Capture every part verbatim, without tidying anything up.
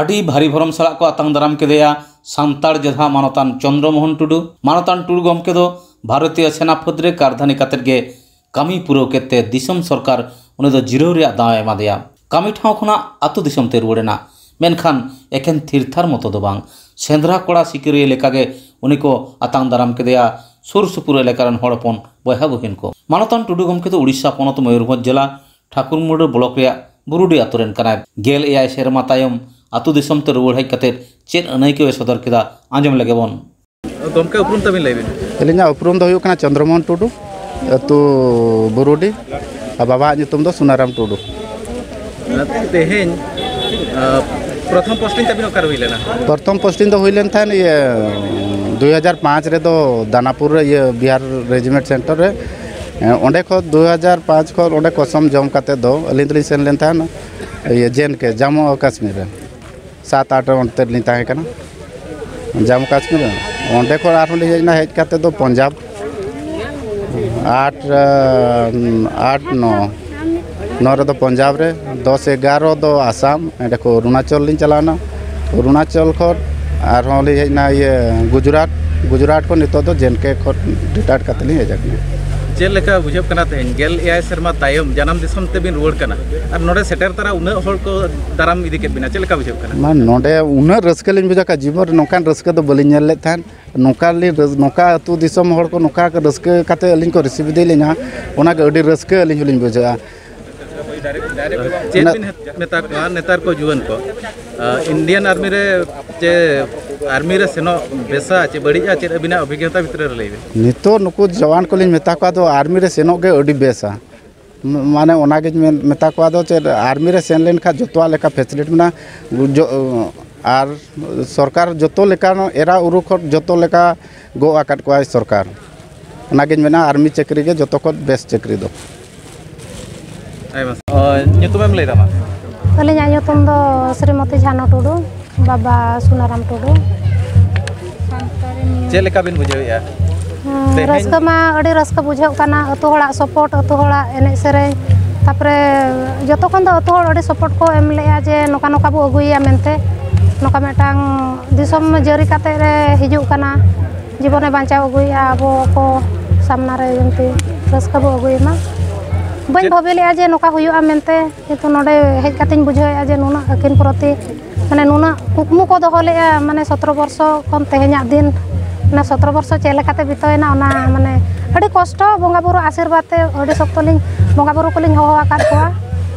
ᱟᱹᱰᱤ ᱵᱷᱟᱹᱨᱤ ᱵᱷᱚᱨᱚᱢ ᱥᱟᱞᱟᱜ ᱠᱚ ᱟᱛᱟᱝ ᱫᱟᱨᱟᱢ ᱠᱮᱫᱮᱭᱟ ᱥᱟᱱᱛᱟᱲ ᱡᱚᱫᱷᱟ ᱢᱟᱱᱚᱛᱟᱱ ᱪᱚᱱᱫᱨᱚ ᱢᱳᱦᱚᱱ ᱴᱩᱰᱩ᱾ ᱢᱟᱱᱚᱛᱟᱱ ᱴᱩᱰᱩ ᱜᱚᱢᱠᱮ ᱫᱚ ᱵᱷᱟᱨᱚᱛᱤᱭᱚ ᱥᱮᱱᱟ ᱯᱷᱟᱹᱫᱽ ᱨᱮ ᱠᱟᱨᱫᱷᱟᱹᱱᱤ ᱠᱟᱛᱮᱫ ᱜᱮ ᱠᱟᱹᱢᱤ ᱯᱩᱨᱟᱹᱣ ᱠᱮᱫ ᱛᱮ ᱫᱤᱥᱚᱢ ᱥᱚᱨᱠᱟᱨ ᱩᱱᱤ ᱫᱚ ᱡᱤᱨᱟᱹᱣ ᱨᱮᱭᱟᱜ ᱫᱟᱣ ᱮ ᱮᱢᱟ ᱫᱮᱭᱟ᱾ ᱠᱟᱹᱢᱤ ᱴᱷᱟᱶ ᱠᱷᱚᱱᱟᱜ ᱟᱹᱛᱩ ᱫᱤᱥᱚᱢ ᱛᱮ ᱨᱩᱣᱟᱹᱲ ᱮᱱᱟ, ᱢᱮᱱᱠᱷᱟᱱ ᱮᱠᱷᱮᱱ ᱛᱷᱤᱨ ᱛᱷᱟᱨ ᱢᱚᱛᱚ ᱫᱚ ᱵᱟᱝ, ᱥᱮᱸᱫᱽᱨᱟ ᱠᱚᱲᱟ ᱥᱤᱠᱟᱹᱨᱤᱭᱟᱹ ᱞᱮᱠᱟᱜᱮ ᱩᱱᱤ ᱠᱚ ᱟᱛᱟᱝ ᱫᱟᱨᱟᱢ ᱠᱮᱫᱮᱭᱟ ᱥᱩᱨ ᱥᱩᱯᱩᱨ ᱮᱞᱟᱠᱟ ᱨᱮᱱ ᱦᱚᱲ ᱦᱚᱯᱚᱱ ᱵᱚᱭᱦᱟ ᱵᱩᱦᱤᱱ ᱠᱚ᱾ ᱢᱟᱱᱚᱛᱟᱱ ᱴᱩᱰᱩ ᱜᱚᱢᱠᱮ ᱫᱚ ᱩᱲᱤᱥᱥᱟ ᱯᱚᱱᱚᱛ ᱢᱚᱭᱩᱨᱵᱷᱚᱸᱡᱽ ᱡᱮᱞᱟ ᱴᱷᱟᱠᱩᱨᱢᱩᱰᱟᱹ ᱵᱞᱚᱠ ᱨᱮᱭᱟᱜ ᱵᱩᱨᱩᱰᱤ ᱟᱛᱳ ᱨᱮᱱ ᱠᱟᱱᱟᱭ᱾ ᱜᱮᱞ ᱮᱭᱟᱭ ᱥᱮᱨᱢᱟ ᱛᱟᱭᱚᱢ ᱟᱛᱳ ᱫᱤᱥᱚᱢ ᱛᱮ ᱨᱩᱣᱟᱹᱲ ᱦᱮᱡ ᱠᱟᱛᱮ ᱪᱮᱫ ᱟᱹᱱᱟᱹᱭᱠᱟᱹᱣ ᱮ ᱥᱚᱫᱚᱨ ᱠᱮᱫᱟ, ᱟᱸᱡᱚᱢ ᱞᱮᱜᱮ ᱵᱚᱱ᱾ ᱜᱚᱢᱠᱮ, ᱩᱯᱨᱩᱢ ᱛᱟᱵᱤᱱ ᱞᱟᱹᱭ ᱵᱤᱱ᱾ ᱟᱹᱞᱤᱧᱟᱜ ᱩᱯᱨᱩᱢ ᱫᱚ ᱦᱩᱭᱩᱜ ᱠᱟᱱᱟ ᱪᱚᱱᱫᱨᱚᱢᱳᱦᱚᱱ ᱴᱩᱰᱩ, ᱟᱹᱛᱩ ᱵᱩᱨᱩᱰᱤ, ᱟᱨ ᱵᱟᱵᱟᱣᱟᱜ ᱧᱩᱛᱩᱢ ᱫᱚ ᱥᱩᱱᱟᱨᱟᱢ ᱴᱩᱰᱩ᱾ ᱛᱮᱦᱮᱧ, ᱟ, ᱯᱨᱚᱛᱷᱚᱢ ᱯᱳᱥᱴᱤᱝ ᱛᱟᱵᱤᱱ ᱚᱠᱟᱨᱮ ᱦᱩᱭ ᱞᱮᱱᱟ? ᱯᱨᱚᱛᱷᱚᱢ ᱯᱳᱥᱴᱤᱝ ᱫᱚ ᱦᱩᱭ ᱞᱮᱱ ᱛᱟᱦᱮᱸᱫ ᱤᱭᱟᱹ ᱫᱩᱭ ᱦᱟᱡᱟᱨ ᱯᱟᱸᱪ ᱨᱮᱫᱚ ᱫᱟᱱᱟᱯᱩᱨ ᱨᱮ, ᱤᱭᱟᱹ ᱵᱤᱦᱟᱨ ᱨᱮᱡᱤᱢᱮᱱᱴ ᱥᱮᱱᱴᱟᱨ ᱨᱮ᱾ ᱚᱸᱰᱮ ᱠᱷᱚᱱ ᱫᱩᱭ ᱦᱟᱡᱟᱨ ᱯᱟᱸᱪ ᱠᱷᱚᱱ ᱚᱸᱰᱮ ᱠᱚᱥᱚᱢ ᱡᱚᱢ ᱠᱟᱛᱮ ᱫᱚ ᱟᱹᱞᱤᱧ ᱫᱚᱞᱤᱧ ᱥᱮᱱ ᱞᱮᱱ ᱛᱟᱦᱮᱸᱫ ᱤᱭᱟᱹ ᱡᱮ ᱮᱱᱰ ᱠᱮ, ᱡᱟᱢᱢᱩ ᱟᱨ ᱠᱟᱥᱢᱤᱨ ᱨᱮ᱾ ᱥᱟᱛ ᱟᱴ ᱚᱱᱛᱮ ᱨᱮᱞᱤᱧ ᱛᱟᱦᱮᱸ ᱠᱟᱱᱟ, ᱡᱟᱢᱢᱩ ᱠᱟᱥᱢᱤᱨ ᱨᱮ᱾ ᱚᱸᱰᱮ ᱠᱷᱚᱱ ᱟᱨᱦᱚᱸ ᱞᱤᱧ ᱦᱮᱡ ᱮᱱᱟ, ᱦᱮᱡ ᱠᱟᱛᱮ ᱫᱚ ᱯᱚᱧᱡᱟᱵᱽ, ᱟᱴ, ᱟᱴ ᱱᱚ, ᱱᱚ ᱨᱮᱫᱚ ᱯᱚᱧᱡᱟᱵᱽ ᱨᱮ, ᱫᱚᱥ ᱮᱜᱟᱨᱚ ᱫᱚ ᱟᱥᱟᱢ, ᱚᱸᱰᱮ ᱠᱷᱚᱱ ᱚᱨᱩᱱᱟᱪᱚᱞ ᱞᱤᱧ ᱪᱟᱞᱟᱣ ᱮᱱᱟ᱾ ᱚᱨᱩᱱᱟᱪᱚᱞ ᱠᱷᱚᱱ ᱟᱨᱦᱚᱸ ᱞᱤᱧ ᱦᱮᱡ ᱮᱱᱟ ᱤᱭᱟᱹ ᱜᱩᱡᱽᱨᱟᱴ, ᱜᱩᱡᱽᱨᱟᱴ ᱠᱷᱚᱱ ᱱᱤᱛᱚᱜ ᱫᱚ ᱡᱮ ᱮᱱᱰ ᱠᱮ ᱠᱷᱚᱱ ᱨᱤᱴᱟᱭᱟᱨᱰ ᱠᱟᱛᱮ ᱞᱤᱧ ᱦᱮᱡ ᱟᱠᱟᱱᱟ᱾ ᱪᱮᱫ ᱞᱮᱠᱟ ᱵᱩᱡᱷᱟᱹᱜ ᱠᱟᱱᱟ ᱛᱮᱦᱮᱧ ᱜᱮᱞ ᱮᱭᱟᱭ ᱥᱮᱨᱢᱟ ᱛᱟᱭᱚᱢ ᱡᱟᱱᱟᱢ ᱫᱤᱥᱚᱢ ᱛᱮᱵᱤᱱ ᱨᱩᱣᱟᱹᱲ ᱠᱟᱱᱟ ᱟᱨ ᱱᱚᱰᱮ ᱥᱮᱴᱮᱨ ᱛᱚᱨᱟ ᱩᱱᱟᱹᱜ ᱦᱚᱲ ᱠᱚ ᱫᱟᱨᱟᱢ ᱤᱫᱤ ᱠᱮᱫ ᱵᱤᱱᱟ, ᱪᱮᱫ ᱞᱮᱠᱟ ᱵᱩᱡᱷᱟᱹᱜ ᱠᱟᱱᱟ? ᱢᱟ, ᱱᱚᱰᱮ ᱩᱱᱟᱹᱜ ᱨᱟᱹᱥᱠᱟᱹ ᱞᱤᱧ ᱵᱩᱡᱷᱟᱹᱣ ᱠᱮᱫᱟ, ᱡᱤᱵᱚᱱ ᱨᱮ ᱱᱚᱝᱠᱟᱱ ᱨᱟᱹᱥᱠᱟᱹ ᱫᱚ ᱵᱟᱹᱞᱤᱧ ᱧᱮᱞ ᱞᱮᱫ ᱛᱟᱦᱮᱸᱫ᱾ ᱱᱚᱝᱠᱟ ᱞᱤᱧ ᱨᱟᱹᱥ-, ᱱᱚᱝᱠᱟ ᱟᱹᱛᱩ ᱫᱤᱥᱚᱢ ᱦᱚᱲ ᱠᱚ ᱱᱚᱝᱠᱟ ᱨᱟᱹᱥᱠᱟᱹ ᱠᱟᱛᱮ ᱟᱹᱞᱤᱧ ᱠᱚ ᱨᱤᱥᱤᱵᱷ ᱤᱫᱤ ᱞᱤᱧᱟ, ᱚᱱᱟᱜᱮ ᱟᱹᱰᱤ ᱨᱟᱹᱥᱠᱟᱹ ᱟᱹᱞᱤᱧ ᱦᱚᱸᱞᱤᱧ ᱵᱩᱡᱷᱟᱹᱣᱟ᱾ ᱪᱮᱫ ᱵᱤᱱ ᱢᱮᱛᱟ ᱠᱚᱣᱟ ᱱᱮᱛᱟᱨ ᱠᱚ ᱡᱩᱣᱟᱹᱱ ᱠᱚ, ᱟ, ᱤᱱᱰᱤᱭᱟᱱ ᱟᱨᱢᱤ ᱨᱮ ᱪᱮ ᱟᱨᱢᱤ ᱨᱮ ᱥᱮᱱᱚᱜ ᱵᱮᱥᱟ ᱪᱮ ᱵᱟᱹᱲᱤᱡᱼᱟ, ᱪᱮᱫ ᱟᱹᱵᱤᱱᱟᱜ ᱚᱵᱷᱤᱜᱽᱜᱚᱛᱟ ᱵᱷᱤᱛᱨᱤ ᱨᱮ ᱞᱟᱹᱭ ᱵᱤᱱ? ᱱᱤᱛᱚᱜ ᱱᱩᱠᱩ ᱡᱟᱣᱟᱱ ᱠᱚᱞᱤᱧ ᱢᱮᱛᱟ ᱠᱚᱣᱟ ᱫᱚ ᱟᱨᱢᱤ ᱨᱮ ᱥᱮᱱᱚᱜ ᱜᱮ ᱟᱹᱰᱤ ᱵᱮᱥᱟ᱾ ᱢ-, ᱢᱟᱱᱮ ᱚᱱᱟᱜᱤᱧ ᱢᱮᱱ, ᱢᱮᱛᱟ ᱠᱚᱣᱟ ᱫᱚ ᱪᱮᱫ, ᱟᱨᱢᱤ ᱨᱮ ᱥᱮᱱ ᱞᱮᱱᱠᱷᱟᱱ ᱡᱚᱛᱚᱣᱟᱜ ᱞᱮᱠᱟ ᱯᱷᱮᱥᱤᱞᱤᱴᱤ ᱢᱮᱱᱟᱜᱼᱟ᱾ ᱡᱚ-, ᱟᱨ ᱥᱚᱨᱠᱟᱨ ᱡᱚᱛᱚ ᱞᱮᱠᱟᱱ ᱮᱨᱟ ᱩᱨᱩ ᱠᱷᱚᱱ ᱡᱚᱛᱚ ᱞᱮᱠᱟ ᱜᱚᱜ ᱟᱠᱟᱫ ᱠᱚᱣᱟᱭ ᱥᱚᱨᱠᱟᱨ᱾ ᱚᱱᱟᱜᱤᱧ ᱢᱮᱱᱟ, ᱟᱨᱢᱤ ᱪᱟᱹᱠᱨᱤ ᱜᱮ ᱡᱚᱛᱚ ᱠᱷᱚᱱ ᱵᱮᱥ ᱪᱟᱹᱠᱨᱤ ᱫᱚ᱾ ᱟᱭᱢᱟ ᱥᱟ-, ᱚ, ᱧᱩᱛᱩᱢᱮᱢ ᱞᱟᱹᱭ ᱛᱟᱢᱟ? ᱟᱹᱞᱤᱧᱟᱜ ᱧᱩᱛᱩᱢ ᱫᱚ ᱥᱨᱤᱢᱚᱛᱤ ᱡᱷᱟᱱᱚ ᱴᱩᱰᱩ, ᱵᱟᱵᱟ ᱥᱩᱱᱟᱨᱟᱢ ᱴᱩᱰᱩ᱾ ᱪᱮᱫ ᱞᱮᱠᱟ ᱵᱤᱱ ᱵᱩᱡᱷᱟᱹᱣᱮᱫᱼᱟ? ᱦᱮᱸ, ᱛᱮᱦᱮᱧ ᱨᱟᱹᱥᱠᱟᱹ ᱢᱟ ᱟᱹᱰᱤ ᱨᱟᱹᱥᱠᱟᱹ ᱵᱩᱡᱷᱟᱹᱜ ᱠᱟᱱᱟ, ᱟᱹᱛᱩ ᱦᱚᱲᱟᱜ ᱥᱟᱯᱳᱨᱴ, ᱟᱹᱛᱩ ᱦᱚᱲᱟᱜ ᱮᱱᱮᱡ ᱥᱮᱨᱮᱧ, ᱛᱟᱨᱯᱚᱨᱮ ᱡᱚᱛᱚ ᱠᱷᱚᱱ ᱫᱚ ᱟᱹᱛᱩ ᱦᱚᱲ ᱟᱹᱰᱤ ᱥᱟᱯᱳᱨᱴ ᱠᱚ ᱮᱢ ᱞᱮᱜᱼᱟ ᱡᱮ ᱱᱚᱝᱠᱟ ᱱᱚᱝᱠᱟ ᱵᱚ ᱟᱹᱜᱩᱭᱮᱭᱟ ᱢᱮᱱᱛᱮ, ᱱᱚᱝᱠᱟ ᱢᱤᱫᱴᱟᱝ ᱫᱤᱥᱚᱢ ᱡᱟᱹᱨᱤ ᱠᱟᱛᱮ ᱨᱮ ᱦᱤᱡᱩᱜ ᱠᱟᱱᱟ, ᱡᱤᱵᱚᱱᱮ ᱵᱟᱧᱪᱟᱣ ᱟᱹᱜᱩᱭᱮᱫᱼᱟ, ᱟᱵᱚ ᱠᱚ ᱥᱟᱢᱱᱟ ᱨᱮ ᱡᱮᱢᱛᱤ ᱨᱟᱹᱥᱠᱟᱹ ᱵᱚ ᱟᱹᱜᱩᱭ ᱢᱟ᱾ ᱵᱟᱹᱧ ᱪᱮᱫ? ᱵᱷᱟᱹᱵᱤ ᱞᱮᱜᱼᱟ ᱡᱮ ᱱᱚᱝᱠᱟ ᱦᱩᱭᱩᱜᱼᱟ ᱢᱮᱱᱛᱮ, ᱠᱤᱱᱛᱩ ᱱᱚᱰᱮ ᱦᱮᱡ ᱠᱟᱛᱮᱧ ᱵᱩᱡᱷᱟᱹᱣᱮᱫᱼᱟ ᱡᱮ ᱱᱩᱱᱟᱹᱜ ᱟᱹᱠᱤᱱ ᱯᱨᱚᱛᱤ ᱢᱟᱱᱮ ᱱᱩᱱᱟᱹᱜ ᱠᱩᱠᱢᱩ ᱠᱚ ᱫᱚᱦᱚ ᱞᱮᱜᱼᱟ, ᱢᱟᱱᱮ ᱥᱚᱛᱨᱚ ᱵᱚᱨᱥᱚ ᱠᱷᱚᱱ ᱛᱮᱦᱮᱧᱟᱜ ᱫᱤᱱ, ᱢᱟᱱᱮ ᱥᱚᱛᱨᱚ ᱵᱚᱨᱥᱚ ᱪᱮᱫ ᱞᱮᱠᱟᱛᱮ ᱵᱤᱛᱟᱹᱣᱮᱱᱟ, ᱚᱱᱟ ᱢᱟᱱᱮ ᱟᱹᱰᱤ ᱠᱚᱥᱴᱚ, ᱵᱚᱸᱜᱟ ᱵᱩᱨᱩ ᱟᱥᱤᱨᱵᱟᱫᱽ ᱛᱮ ᱟᱹᱰᱤ ᱥᱚᱠᱛᱚ ᱞᱤᱧ, ᱵᱚᱸᱜᱟ ᱵᱩᱨᱩ ᱠᱚᱞᱤᱧ ᱦᱚᱦᱚ ᱟᱠᱟᱫ ᱠᱚᱣᱟ᱾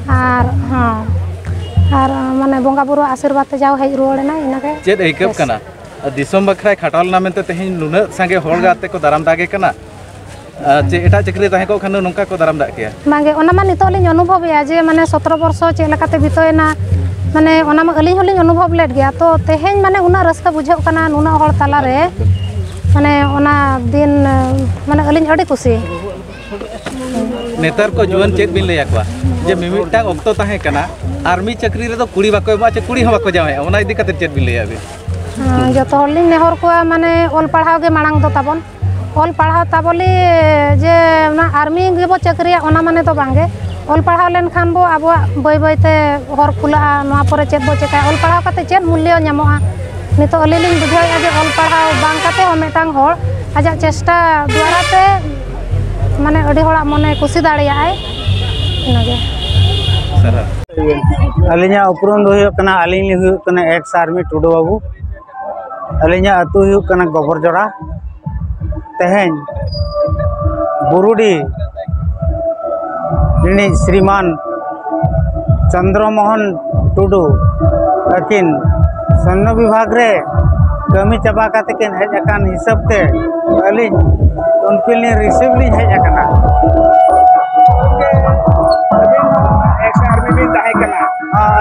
ᱟᱨ ᱦᱚᱸ, ᱟᱨ ᱢᱟᱱᱮ ᱵᱚᱸᱜᱟ ᱵᱩᱨᱩ ᱟᱥᱤᱨᱵᱟᱫᱽ ᱛᱮ ᱡᱟᱣ ᱦᱮᱡ ᱨᱩᱣᱟᱹᱲ ᱮᱱᱟ, ᱤᱱᱟᱹᱜᱮ᱾ ᱪᱮᱫ ᱟᱹᱭᱠᱟᱹᱜ ᱵᱮᱥ᱾ ᱠᱟᱱᱟ? ᱫᱤᱥᱚᱢ ᱵᱟᱠᱷᱨᱟᱭ ᱠᱷᱟᱴᱟᱣ ᱞᱮᱱᱟ ᱢᱮᱱᱛᱮ ᱛᱮᱦᱮᱧ ᱱᱩᱱᱟᱹᱜ ᱥᱟᱸᱜᱮ ᱦᱚᱲ ᱜᱮ ᱟᱛᱮ ᱠᱚ ᱫᱟᱨᱟᱢ ᱫᱟᱜᱮ ᱠᱟᱱᱟ᱾ ᱟᱨ ᱪᱮᱫ ᱮᱴᱟᱜ ᱪᱟᱹᱠᱨᱤ ᱨᱮ ᱛᱟᱦᱮᱸ ᱠᱚᱜ ᱠᱷᱟᱱ ᱫᱚ ᱱᱚᱝᱠᱟ ᱠᱚ ᱫᱟᱨᱟᱢ ᱫᱟᱜ ᱠᱮᱭᱟ? ᱵᱟᱝᱜᱮ, ᱚᱱᱟ ᱢᱟ ᱱᱤᱛᱚᱜ ᱞᱤᱧ ᱚᱱᱩᱵᱷᱚᱵᱮᱜᱼᱟ ᱡᱮ ᱢᱟᱱᱮ ᱥᱚᱛᱨᱚ ᱵᱚᱨᱥᱚ ᱪᱮᱫ ᱞᱮᱠᱟᱛᱮ ᱵᱤᱛᱟᱹᱣᱮᱱᱟ, ᱢᱟᱱᱮ ᱚᱱᱟ ᱢᱟ ᱟᱹᱞᱤᱧ ᱦᱚᱸᱞᱤᱧ ᱚᱱᱩᱵᱷᱚᱵ ᱞᱮᱫ ᱜᱮᱭᱟ᱾ ᱛᱚ ᱛᱮᱦᱮᱧ ᱢᱟᱱᱮ ᱩᱱᱟᱹᱜ ᱨᱟᱹᱥᱠᱟᱹ ᱵᱩᱡᱷᱟᱹᱜ ᱠᱟᱱᱟ ᱱᱩᱱᱟᱹᱜ ᱦᱚᱲ ᱛᱟᱞᱟᱨᱮ, ᱢᱟᱱᱮ ᱚᱱᱟ ᱫᱤᱱ ᱢᱟᱱᱮ ᱟᱹᱞᱤᱧ ᱟᱹᱰᱤ ᱠᱩᱥᱤ᱾ ᱱᱮᱛᱟᱨ ᱠᱚ ᱡᱩᱣᱟᱹᱱ ᱪᱮᱫ ᱵᱤᱱ ᱞᱟᱹᱭ ᱟᱠᱚᱣᱟ ᱡᱮ ᱢᱤᱢᱤᱫᱴᱟᱝ ᱚᱠᱛᱚ ᱛᱟᱦᱮᱸ ᱠᱟᱱᱟ ᱟᱨᱢᱤ ᱪᱟᱹᱠᱨᱤ ᱨᱮᱫᱚ ᱠᱩᱲᱤ ᱵᱟᱠᱚ ᱮᱢᱚᱜᱼᱟ ᱪᱮ ᱠᱩᱲᱤ ᱦᱚᱸ ᱵᱟᱠᱚ ᱡᱟᱶᱟᱭᱚᱜᱼᱟ, ᱚᱱᱟ ᱤᱫᱤ ᱠᱟᱛᱮ ᱪᱮᱫ ᱵᱤᱱ ᱞᱟᱹᱭᱟ ᱟᱹᱵᱤᱱ? ᱦᱮᱸ, ᱡᱚᱛᱚ ᱦᱚᱲ ᱞᱤᱧ ᱱᱮᱦᱚᱨ ᱠᱚᱣᱟ, ᱢᱟᱱᱮ ᱚᱞ ᱯᱟᱲᱦᱟᱣ ᱜᱮ ᱢᱟᱲᱟᱝ ᱫᱚ ᱛᱟᱵᱚᱱ᱾ ᱚᱞ ᱯᱟᱲᱦᱟᱣ ᱛᱟᱵᱚᱞᱮ ᱡᱮ ᱚᱱᱟ ᱟᱨᱢᱤ ᱜᱮᱵᱚ ᱪᱟᱹᱠᱨᱤᱭᱟ, ᱚᱱᱟ ᱢᱟᱱᱮ ᱫᱚ ᱵᱟᱝᱜᱮ᱾ ᱚᱞ ᱯᱟᱲᱦᱟᱣ ᱞᱮᱱᱠᱷᱟᱱ ᱵᱚ ᱟᱵᱚᱣᱟᱜ ᱵᱟᱹᱭ ᱵᱟᱹᱭᱛᱮ ᱦᱚᱨ ᱠᱷᱩᱞᱟᱹᱜᱼᱟ᱾ ᱱᱚᱣᱟ ᱯᱚᱨᱮ ᱪᱮᱫ ᱵᱚ ᱪᱮᱠᱟᱭᱟ? ᱚᱞ ᱯᱟᱲᱦᱟᱣ ᱠᱟᱛᱮ ᱪᱮᱫ ᱢᱩᱞᱞᱚ ᱧᱟᱢᱚᱜᱼᱟ? ᱱᱤᱛᱚᱜ ᱟᱹᱞᱤᱧ ᱞᱤᱧ ᱵᱩᱡᱷᱟᱹᱣᱮᱫᱼᱟ ᱡᱮ ᱚᱞ ᱯᱟᱲᱦᱟᱣ ᱵᱟᱝ ᱠᱟᱛᱮ ᱦᱚᱸ ᱢᱤᱫᱴᱟᱝ ᱦᱚᱲ ᱟᱡᱟᱜ ᱪᱮᱥᱴᱟ ᱫᱣᱟᱨᱟ ᱛᱮ ᱢᱟᱱᱮ ᱟᱹᱰᱤ ᱦᱚᱲᱟᱜ ᱢᱚᱱᱮ ᱠᱩᱥᱤ ᱫᱟᱲᱮᱭᱟᱜᱼᱟᱭ, ᱤᱱᱟᱹᱜᱮ᱾ ᱟᱹᱞᱤᱧᱟᱜ ᱩᱯᱨᱩᱢ ᱫᱚ ᱦᱩᱭᱩᱜ ᱠᱟᱱᱟ, ᱟᱹᱞᱤᱧ ᱞᱤᱧ ᱦᱩᱭᱩᱜ ᱠᱟᱱᱟ ᱮᱠᱥ ᱟᱨᱢᱤ ᱴᱩᱰᱩ ᱵᱟᱹᱵᱩ᱾ ᱟᱹᱞᱤᱧᱟᱜ ᱟᱹᱛᱩ ᱦᱩᱭᱩᱜ ᱠᱟᱱᱟ ᱜᱚᱵᱚᱨᱡᱚᱲᱟ᱾ ᱛᱮᱦᱮᱧ ᱵᱩᱨᱩᱰᱤ ᱨᱤᱱᱤᱡ ᱥᱨᱤᱢᱟᱱ ᱪᱚᱱᱫᱨᱚ ᱢᱳᱦᱚᱱ ᱴᱩᱰᱩ ᱟᱹᱠᱤᱱ ᱥᱚᱭᱱᱚ ᱵᱤᱵᱷᱟᱜᱽ ᱨᱮ ᱠᱟᱹᱢᱤ ᱪᱟᱵᱟ ᱠᱟᱛᱮ ᱠᱤᱱ ᱦᱮᱡ ᱟᱠᱟᱱ ᱦᱤᱥᱟᱹᱵ ᱛᱮ ᱟᱹᱞᱤᱧ ᱩᱱᱠᱤᱱ ᱞᱤᱧ ᱨᱤᱥᱤᱵᱷ ᱞᱤᱧ ᱦᱮᱡ ᱟᱠᱟᱱᱟ᱾ ᱟᱹᱵᱤᱱ ᱦᱚᱸ ᱮᱠᱥ ᱟᱨᱢᱤ ᱵᱤᱱ ᱛᱟᱦᱮᱸ ᱠᱟᱱᱟ᱾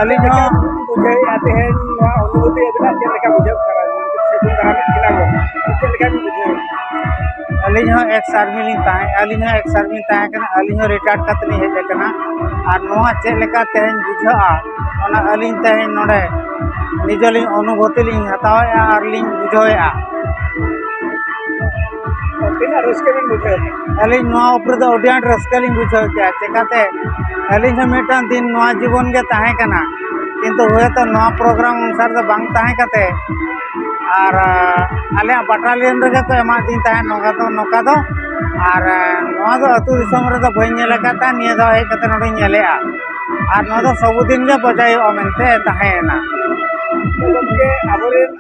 ᱟᱹᱞᱤᱧ ᱦᱚᱸ ᱵᱩᱡᱷᱟᱹᱣᱮᱫᱼᱟ ᱛᱮᱦᱮᱧ ᱱᱚᱣᱟ ᱚᱱᱩᱵᱷᱩᱛᱤ ᱟᱹᱵᱤᱱᱟᱜ ᱪᱮᱫ ᱞᱮᱠᱟ ᱵᱩᱡᱷᱟᱹᱜ ᱠᱟᱱᱟ? ᱥᱟᱹᱜᱩᱱ ᱫᱟᱨᱟᱢ ᱠᱤᱱᱟ ᱠᱚ, ᱪᱮᱫ ᱞᱮᱠᱟ ᱵᱤᱱ ᱵᱩᱡᱷᱟᱹᱣᱮᱫᱼᱟ? ᱟᱹᱞᱤᱧ ᱦᱚᱸ ᱮᱠᱥ ᱟᱨᱢᱤ ᱞᱤᱧ ᱛᱟᱦᱮᱸ ᱟᱹᱞᱤᱧ ᱦᱚᱸ ᱮᱠᱥ ᱟᱨᱢᱤ ᱞᱤᱧ ᱛᱟᱦᱮᱸ ᱠᱟᱱᱟ᱾ ᱟᱹᱞᱤᱧ ᱦᱚᱸ ᱨᱤᱴᱟᱭᱟᱨᱰ ᱠᱟᱛᱮ ᱞᱤᱧ ᱦᱮᱡ ᱟᱠᱟᱱᱟ᱾ ᱟᱨ ᱱᱚᱣᱟ ᱪᱮᱫ ᱞᱮᱠᱟ ᱛᱮᱦᱮᱧ ᱵᱩᱡᱷᱟᱹᱜᱼᱟ, ᱚᱱᱟ ᱟᱹᱞᱤᱧ ᱛᱮᱦᱮᱧ ᱱᱚᱰᱮ ᱱᱤᱡᱮ ᱞᱤᱧ ᱚᱱᱩᱵᱷᱩᱛᱤ ᱞᱤᱧ ᱦᱟᱛᱟᱣᱮᱫᱼᱟ ᱟᱨ ᱞᱤᱧ ᱵᱩᱡᱷᱟᱹᱣᱮᱫᱼᱟ᱾ ᱛᱤᱱᱟᱹᱜ ᱨᱟᱹᱥᱠᱟᱹ ᱵᱤᱱ ᱵᱩᱡᱷᱟᱹᱣ ᱮᱫᱟ? ᱟᱹᱞᱤᱧ ᱱᱚᱣᱟ ᱩᱯᱨᱮ ᱫᱚ ᱟᱹᱰᱤ ᱟᱸᱴ ᱨᱟᱹᱥᱠᱟᱹ ᱞᱤᱧ ᱵᱩᱡᱷᱟᱹᱣ ᱠᱮᱜᱼᱟ᱾ ᱪᱮᱠᱟᱛᱮ ᱟᱹᱞᱤᱧ ᱦᱚᱸ ᱢᱤᱫᱴᱟᱝ ᱫᱤᱱ ᱱᱚᱣᱟ ᱡᱤᱵᱚᱱ ᱜᱮ ᱛᱟᱦᱮᱸ ᱠᱟᱱᱟ, ᱠᱤᱱᱛᱩ ᱦᱚᱭᱛᱚ ᱱᱚᱣᱟ ᱯᱨᱳᱜᱨᱟᱢ ᱚᱱᱩᱥᱟᱨ ᱫᱚ ᱵᱟᱝ ᱛᱟᱦᱮᱸ ᱠᱟᱛᱮ ᱟᱨ ᱟᱞᱮᱭᱟᱜ ᱵᱟᱴᱟᱞᱤᱭᱟᱱ ᱨᱮᱜᱮ ᱠᱚ ᱮᱢᱟᱫᱤᱧ ᱛᱟᱦᱮᱸᱫ ᱱᱚᱝᱠᱟ ᱫᱚ ᱱᱚᱝᱠᱟ ᱫᱚ᱾ ᱟᱨ ᱱᱚᱣᱟ ᱫᱚ ᱟᱹᱛᱩ ᱫᱤᱥᱚᱢ ᱨᱮᱫᱚ ᱵᱟᱹᱧ ᱧᱮᱞ ᱟᱠᱟᱫ ᱛᱟᱦᱮᱸᱫ, ᱱᱤᱭᱟᱹ ᱫᱷᱟᱣ ᱦᱮᱡ ᱠᱟᱛᱮ ᱱᱚᱰᱮᱧ ᱧᱮᱞᱮᱜᱼᱟ᱾ ᱟᱨ ᱱᱚᱣᱟ ᱫᱚ ᱥᱚᱵᱩᱫᱤᱱ ᱜᱮ ᱵᱚᱡᱟᱭᱚᱜᱼᱟ ᱢᱮᱱᱛᱮ ᱛᱟᱦᱮᱸᱭᱮᱱᱟ᱾ ᱜᱚᱢᱠᱮ, ᱟᱵᱚᱨᱮᱱ